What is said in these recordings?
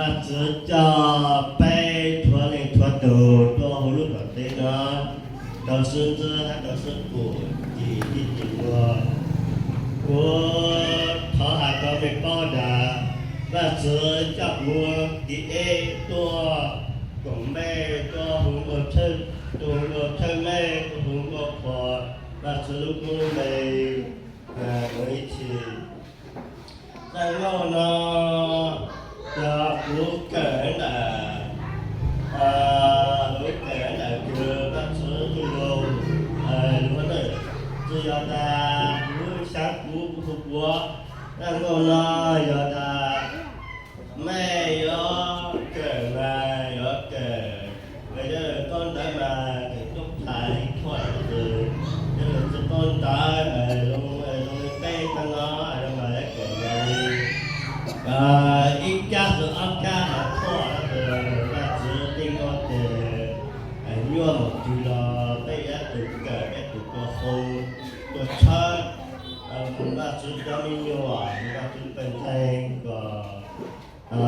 Vajtswv coj peb rhuav leej rhuav tus tuaj hauv lub ntiaj teb no, rau sib ntxub hab rau sib pum, txij txij txij ntua. Kuv thov has rau mej paub tas, Vajtswv coj kuv tiv eb tuaj koom mej, tuaj hu ua, tuaj hu ua thawj mej, tuaj hu ua qhuas Vajtswv lub koob lub npe mus ib txhis. Txoj nkauj no yog kuv kawm ntawm, kuv kawm ntawm kws Vajtswv txuj lug lug na. Tsis yog tas kuv xaav kuv kuv hu kuv. Txoj nkauj no yog tas mej yuav kawm mas yuav kawm, yog kawm tau ntawv mas kawm tub thaiv thuam tus, yog kawm tsis tau ntawv zoo li peb tag no, mas yuav kawm li ib kab xwb ob kab mas thuam tus Vajtswv tej nkauj ces nyuaj mus txwv los peb ib tug kawm ib tug ua hauv ua tshawb mus Vajtswv cov me nyuam, mus Vajtswv pawg ntseeg kom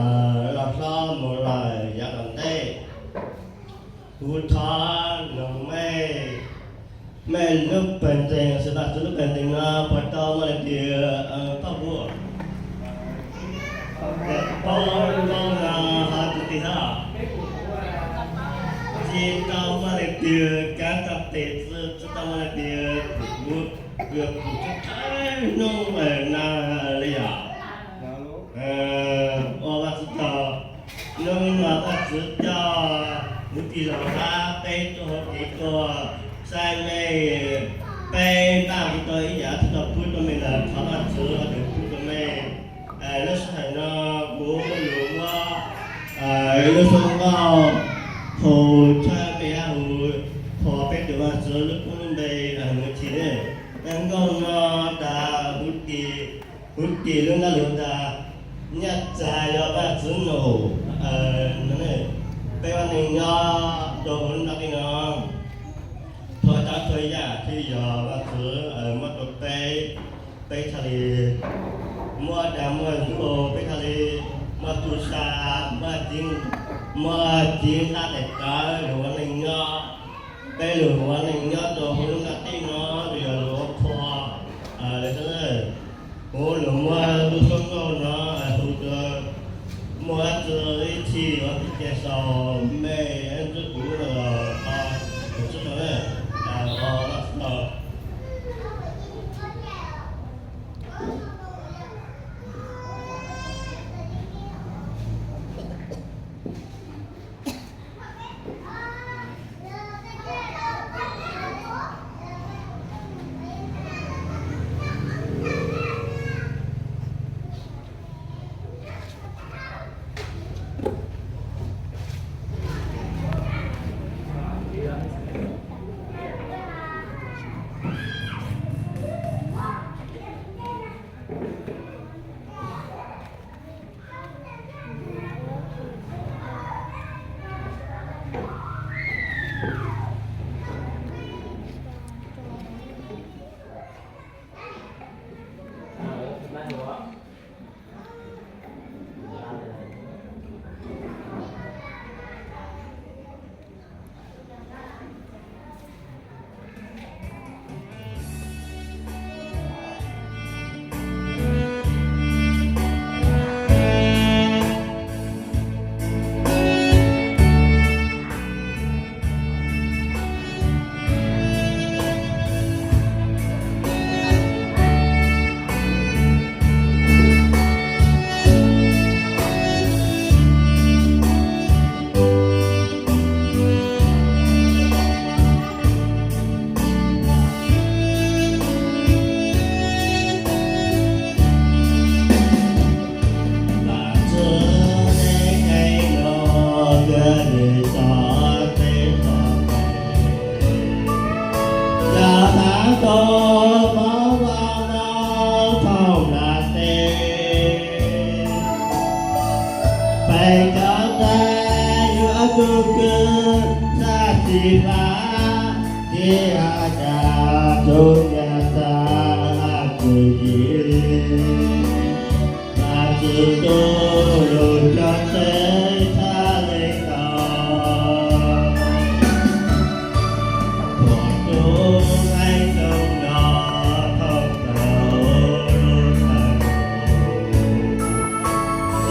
loj hlob mus lawm yav tom ntej. Kuv thov noog mej, mej lub pawg ntseeg, xws Vajtswv lub pawg ntseeg no puas tau muaj leej twg paub, paub nkauj no ho tus twg hab? Tsis tau muaj leej twg kav tau tes, tsis tau muaj leej twg, kuv kws pum tshawb tshawb hnub lawm na li yom. Ua Vajtswv tsaug, hnub no Vajtswv coj kuv tij laug hab peb tuaj hauv kev tuaj saib mej, peb npaj kuv tau ib yam tsis tau pub rau mej lawm, thov Vajtswv ua tes pub rau mej. Lub sij hawm no kuv lug muab lub suab nkauj hu tshawb mej hab hu qhuas peb tus Vajtswv lub koob lub npe mus ib txhis. Txoj nkauj no tas huv tis, huv tis lub nab lug tas, nyaj txag yog Vajtswv num. Peb ua neej nyob rau huv noj tej no, txhua tsav txhua yam thiaj yog Vajtswv muab rau peb. Peb thiaj li muaj dag muaj zug, peb thiaj li muaj tub sab, muaj txiv, muaj txiv hab tais tawv lug ua neej nyob. Peb lug ua neej nyob rau huv lub ntiaj teb no, yog lug ua qhua. Kuv lug muab lub suab nkauj no hu rua, muaj dab tsi ib txhis yuav cia sau mej ntxub kuv los txhua txhua na. Peb cov ntawd yuav tug kws txaj tsis fab, tsis has cas tug nyaj txag tsis yim, txaj tsis tu lug cog tsev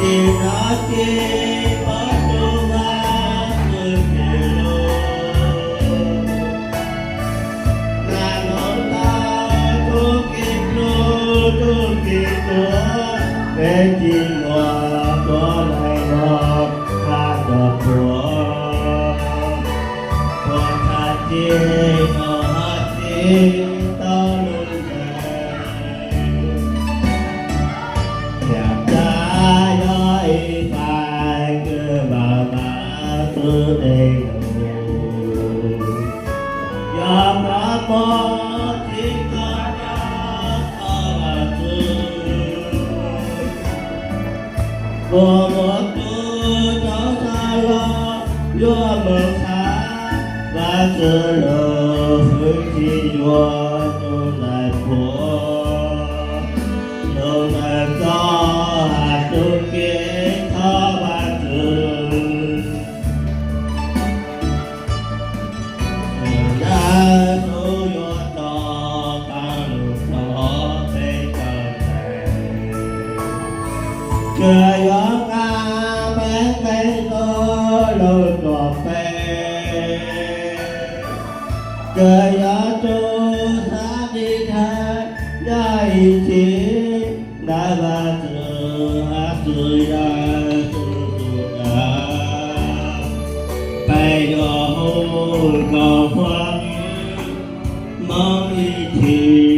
Ces no ces pab tug Vajtswv ces lug, nag hmo tag tug kev plhu tug kev tuag, peb tsis muaj tuab neeg los txhaj nrog puag, puag txhaj ces tau hab ces tau lug ntseg. Thiab tsa yog ib fai kws npam npam xwb dlej lug, yog mov mog tsis tau yog tau Vajtswv. Puag muaj tug rov xav los yuav moog xav, Vajtswv lug fwv tsis yuav tug ntawd puag, tug ntawd txo has tug kev thov Vajtswv. Yawm Yexus yuav tso tag lug rua peb cov ntseeg, kws yuav nqa peb qee zog lug rua peb, kws yuav tug xav tiv thaiv nyob ib txhis ntawm Vajtswv hab txwv Yexus tug kawg, peb yuav hu nkaus huv Moob ib txhis.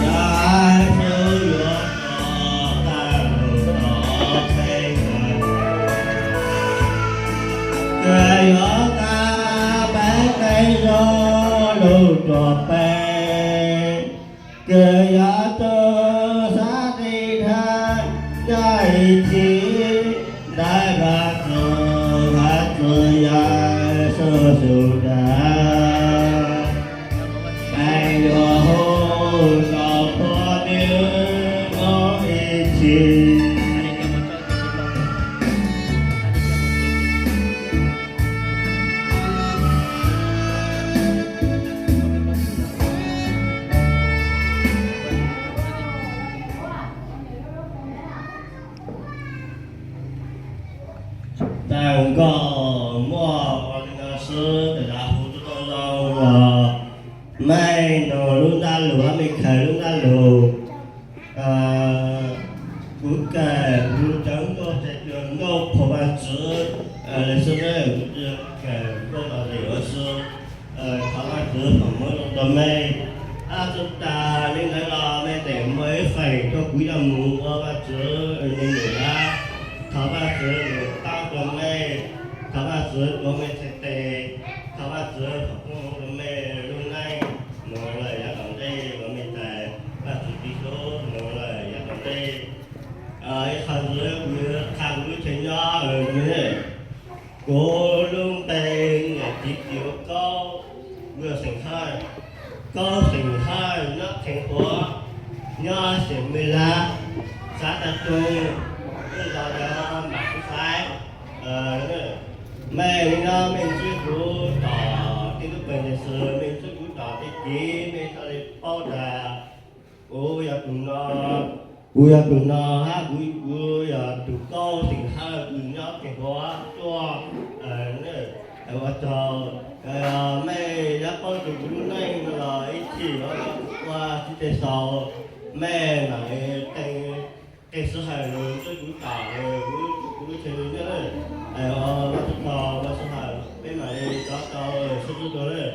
Yawm Yexus yuav tso tag lug rua peb cov ntseeg, kws yuav nqa peb qee zog lug rua peb, kws yuav tug xav tiv thaiv nyob ib txhis ntawm Vajtswv hab txwv Yexus tug kawg, peb yuav hu nkaus huv Moob ib txhis. Tag nkaus muaj ua le nuav xwb, tas zam huv tub tau zoo los mej nug lub ntaj lug hab mej khaws lub ntaj lug. Kuv kawm kuv cov nkauj ces cov nkauj qhuas Vajtswv le xwb, kuv kawm nkauj los lawm xwb. Thov Vajtswv foom hmoov zoo rua mej. Ab, txug tas le ntawd los mej tseem muaj ib feem rua kuv yuav mus ua Vajtswv me nyuam hab. Thov Vajtswv lug paab rua mej, thov Vajtswv tuav mej txhais tes, thov Vajtswv foom koob hmoov rua mej lub neej moog lawm yav tom ntej, uas mej tas Vajtswv txib hlub moog lawm yav tom ntej. Ib qho ntxiv kuv yuav qha kuv lub chaw nyob. Kuv lub npe niam txiv tis ua Kaub, kuv yog xeem Hawj, Kaub xeem Hawj nyob Theej Huav, nyob xeem Mej Laj, xav tas tug, lub zos yog Npam Xub Xaiv. Mej nyob mej ntsib kuv tom tej lub peg ntawd xwb, mej ntsib kuv tom tej kev mej txhaj le paub tas kuv yog tug no, kuv yog tug no hab kuv, kuv yog tug Kaub xeem Hawj kws nyob Theej Huav tuaj. Ua tsaug, mej yuav paub txug kuv lub neej no los ib txhis ua txhais tes xaus, mej mam li qee sij hawm los ntsib kuv tom kuv lub chaw nyob. Ua tsaug, ua tsaug, peb mam li rov tau sib ntsib dua na.